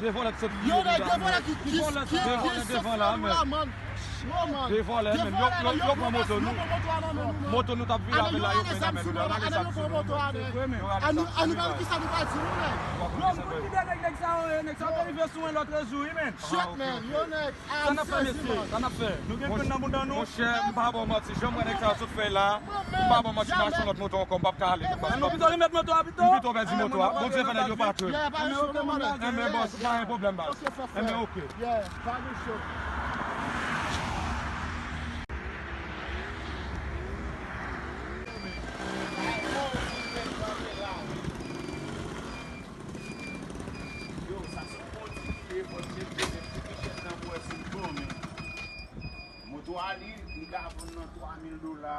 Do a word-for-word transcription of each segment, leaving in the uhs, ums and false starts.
de vòlè ki sot piye nou la, men. Ki vòlè sa? Ki vòlè devan la, men. De vòlè, menm. Yo, yo, yo pran moto nou. Moto nou t ap vire avè l la, yo pran avè nou. Yo rale zam sou nou, yo rale zam sou nou. Ann nou, ann nou gade kisa nou pral di nou, menm. Yo, moun ki te nèg, nèg sa yo ye, nèg sa yo te rive sou mwen lòt jou, wi, menm. Shit, menm. Yo, nèg. Sa n ap fè, mesye? Sa n ap fè? Nou gen grenn nan bouda nou? Monchè, m pa ba w manti, jan m wè nèg sa yo sot fè la, m pa ba w manti, m achte yon lòt moto ankò, m p ap ka ale. Ann nou pito remèt moto a pito? M pito pèdi moto a. Bondye fè nèg yo pa tchwe. Enben, bòs, pa gen pwoblèm, baz. Enben, oke. Yo, sa se yon bon ti vye, bon ti vye, men ti kichèn nan m wè sou bon, men. Moto a li, li ka vann nan twa mil dola.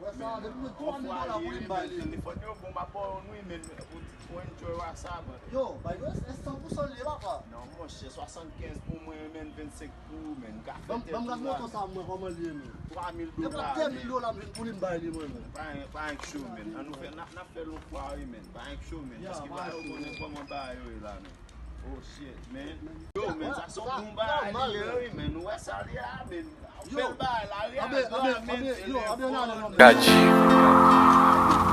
Wè sa, depi nou twa mil dola pou li, m bay li. Telefòn yo bon, m ap ba w youn wi, men, pou, pou enjoy wasa, man. Yo, bay yo, e san pou san li ye, papa. Non, monchè, swasannkenz pou mwen, men, vennsenk pou ou, men. Ka fè tèt ou la. Ban m gad moto sa, mwen, kòman li ye, men. Twa mil dola. Depi de mil dola m jwenn pou li, m bay li, mwen, men. Pa, pa annik cho, men. Ann nou fè, n ap, n ap fè l yon fwa, wi, men. Pa annik cho, men. Paske pa yo konnen kòman bagay yo ye la, men. Oh, shit, man. Yo, men, sa se yon bon bagay li ye, wi, men. Ou wè sa li a, men. Bèl bagay, la, wi, a, men, yo, men, se le fò. Gadji.